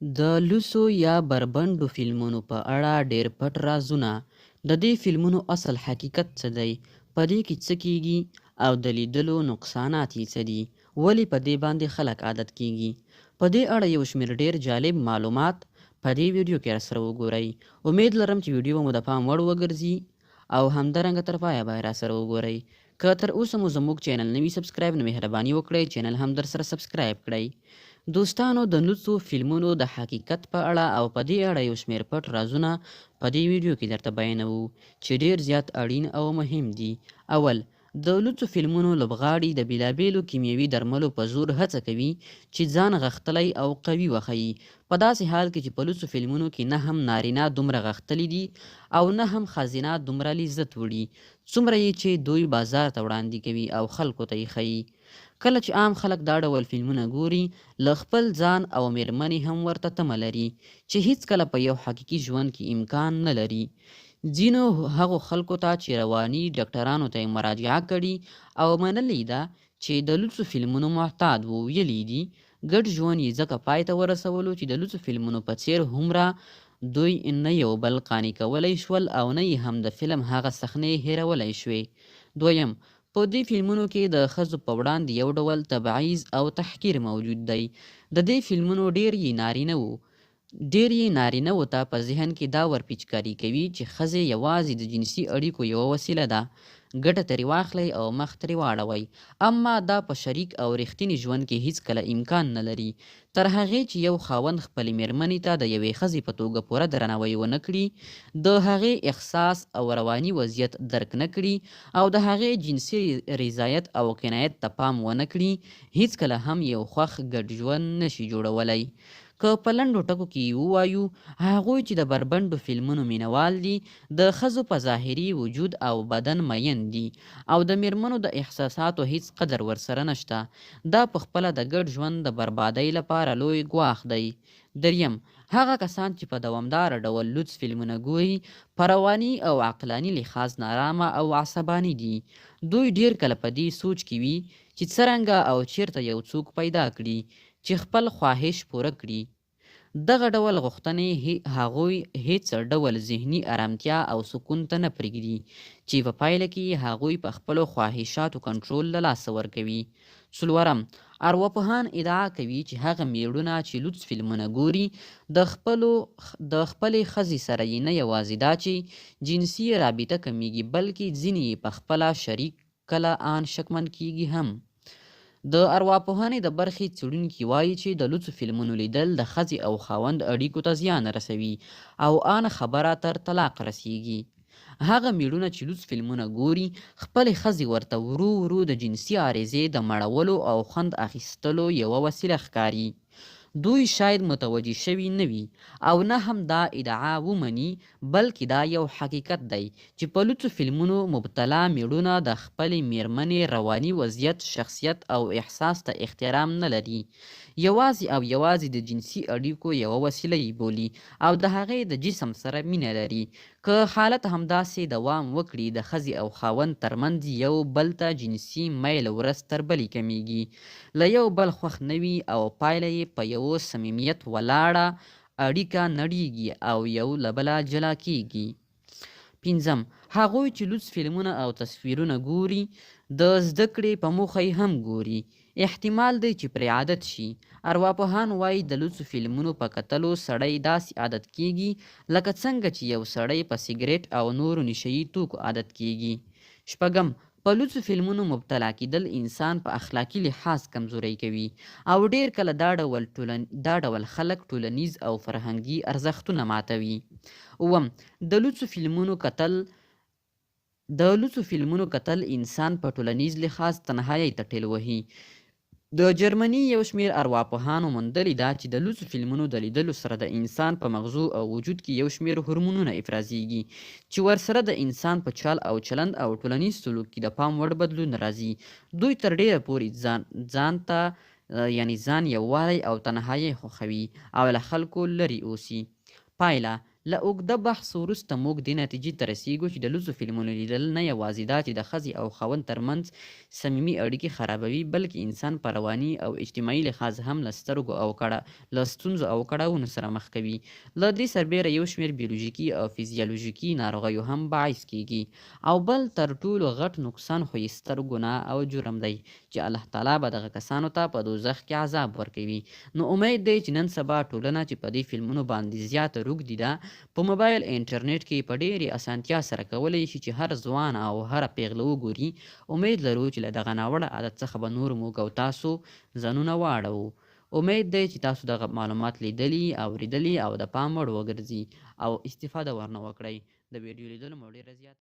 د لوڅو یا بربنډو فلمونو په اړه ډېر پټ رازونه، د دې فلمونو اصل حقیقت څه دی، په دې کې څه کېږي او د لیدلو نقصانات یې څه دي، ولې په دې باندې خلک عادت کېږي؟ په دې اړه یو شمېر ډېر جالب معلومات په دې ویډیو کې راسره وګورئ. امید لرم چې ویډیو به مو د پام وړ وګرځي او همدارنګه تر پایه به یې راسره وګورئ. که تر اوسه مو زموږ چینل نه وي سبسکرایب نو مهرباني وکړئ چینل هم درسره سبسکرایب کړئ. دوستانو د لوڅو فلمونو د حقیقت په اړه او په دې اړه یو شمېر پټ رازونه په دې ویډیو کې درته بیانوو چې ډېر زیات اړین او مهم دي. اول، د لوڅو فلمونو لوبغاړي د بېلابېلو کیمیاوي درملو په زور هڅه کوي چې ځان غښتلی او قوي وښيي، په داسې حال کې چې په لوڅو فلمونو کې نه هم نارینه دومره غښتلي دي او نه هم ښځینه دومره لذت وړي څومره یې چې دوی بازار ته وړاندې کوي او خلکو ته یې ښيي. کله چې عام خلک دا ډول فلمونه ګوري، له خپل ځان او مېرمنې هم ورته تمه لري، چې هېڅکله په یو حقیقي ژوند کې امکان نه لري. ځینو هغو خلکو ته چې رواني ډاکټرانو ته یې مراجعه کړې او منلې ده چې د لوڅو فلمونو معتاد وو، ویلي یې دي، ګډ ژوند یې ځکه پای ته ورسولو چې د لوڅو فلمونو په څېر هومره دوی نه یو بل قانع کولی شول او نه یې هم د فلم هغه صحنې هېرولی شوې. دویم، په دې فلمونو کې د ښځو په وړاندې یو ډول تبعیض او تحقیر موجود دی. د دې فلمونو ډېر یې نارینه وو ډېر یې نارینه وو ته په ذهن کې دا ورپیچکاري کوي چې ښځې یوازې د جنسي اړیکو یوه وسیله ده، ګټه ترې واخلئ او مخ ترې واړوئ. اما دا په شریک او رښتیني ژوند کې هیڅکله امکان نه لري. تر هغې چې یو خاوند خپلې مېرمنې ته د یوې ښځې په توګه پوره درناوی ونه کړي، د هغې احساس او رواني وضعیت درک نه کړي او د هغې جنسي رضایت او قناعت ته پام ونه کړي، هیڅکله هم یو خوښ ګډ ژوند نه شي جوړولی. که په لنډو ټکو کې یې ووایو، هغوی چې د بربنډو فلمونو مینه وال دي، د ښځو په ظاهري وجود او بدن میین دي او د مېرمنو د احساساتو هیڅ قدر ورسره نشته. دا په خپله د ګډ ژوند د بربادۍ لپاره لوی ګواښ دی. دریم، هغه کسان چې په دوامداره ډول لوڅ فلمونه ګوري، په رواني او عقلاني لحاظ نارامه او عصباني دي. دوی ډېر کله په دې سوچ کې وي چې څرنګه او چېرته یو څوک پیدا کړي چې خپل خواهش پوره کړي. دغه ډول غوښتنې هغوی هېڅ ډول ذهني ارامتیا او سکون ته نه پرېږدي، چې په پایله کې یې هغوی په خپلو خواهشاتو کنټرول له لاسه ورکوي. څلورم، ارواپوهان ادعا کوي چې هغه مېړونه چې لوڅ فلمونه ګوري، د خپلو د خپلې ښځې سره یې نه یوازې دا چې جنسي رابطه کمېږي، بلکې ځینې یې په خپله شریک کله آن شکمن کېږي هم. د ارواپوهنې د برخې څېړونکي وايي چې د لوڅو فلمونو لیدل د ښځې او خاوند اړیکو ته زیان رسوي او آن خبره تر طلاق رسېږي. هغه مېړونه چې لوڅ فلمونه ګوري، خپلې ښځې ورته ورو ورو د جنسي عارضې د مړولو او خوند اخیستلو یوه وسیله ښکاري. دوی شاید متوجه شوي نه وي او نه هم دا ادعا ومني بلکې دا یو حقیقت دی چې په لوڅو فلمونو مبتلا مېړونه د خپلې مېرمنې رواني وضعیت، شخصیت او احساس ته احترام نه لري. یوازې او یوازې د جنسي اړیکو یوه وسیله یې بولي او د هغې د جسم سره مینه لري. که حالت همداسې دوام وکړي، د ښځې او خاوند تر منځ یو بل ته جنسي میل ورځ تر بلې کمېږي، له یو بل خوښ نه وي او پایله یې په یوه صمیمیت ولاړه اړیکه نړېږي او یو له بله جلا کېږي. پنځم، هغوی چې لوڅ فلمونه او تصویرونه ګوري، د زده کړې په موخه یې هم ګوري. احتمال دی چې پرې عادت شي. ارواپوهان وايي د لوڅو فلمونو په کتلو سړی داسې عادت کېږي لکه څنګه چې یو سړی په سګرېټ او نورو نشه يي توکو عادت کېږي. شپږم، په لوڅو فلمونو مبتلا کېدل انسان په اخلاقي لحاظ کمزوری کوي او ډېر کله دا ډول دا ډول خلک ټولنیز او فرهنګي ارزښتونه ماتوي. اووم، د لوڅو فلمونو کتل د لوڅو فلمونو کتل انسان په ټولنیز لحاظ تنهایۍ ته ټېل وهي. د جرمني یو شمېر ارواپوهانو موندلې ده چې د لوڅو فلمونو د لیدلو سره د انسان په مغزو او وجود کې یو شمېر هورمونونه افرازېږي چې ورسره د انسان په چال او چلند او ټولنیز سلوک کې د پام وړ بدلون راځي. دوی تر ډېره پورې ځان ځان ته یعنې ځان یووالی او تنهایۍ خوښوي او له خلکو لرې اوسي. پایله، له اوږده بحث وروسته موږ دې نتیجې ته رسیږو چې د لوڅو فلمونو لیدل نه یوازې دا چې د ښځې او خاوند ترمنځ صمیمي اړیکې خرابوي، بلکې انسان په رواني او اجتماعي لحاظ هم له سترګو او کړه له ستونزو او کړاوونو سره مخ کوي. له دې سربېره یو شمېر بیولوژیکي او فزیالوژیکي ناروغیو هم باعث کیږي. او بل تر ټولو غټ نقصان خو یې ستر ګناه او جرم دی چې الله تعالی به دغه کسانو ته په دوزخ کې عذاب ورکوي. نو امید دی چې نن سبا ټولنه چې په دې فلمونو باندې زیاته روږدي ده، په موبایل انټرنیټ کې په ډېرې اسانتیا سره کولی شي چې هر ځوان او هره پېغله وګوري، امید لرو چې له دغه ناوړه عادت څخه به نور موږ او تاسو ځانونه واړوو. امید دی چې تاسو دغه معلومات لیدلي، اوریدلي او د پام وړ وګرځي او استفاده ورنه وکړئ. د ویډیو لیدلو مو ډېره زیاته.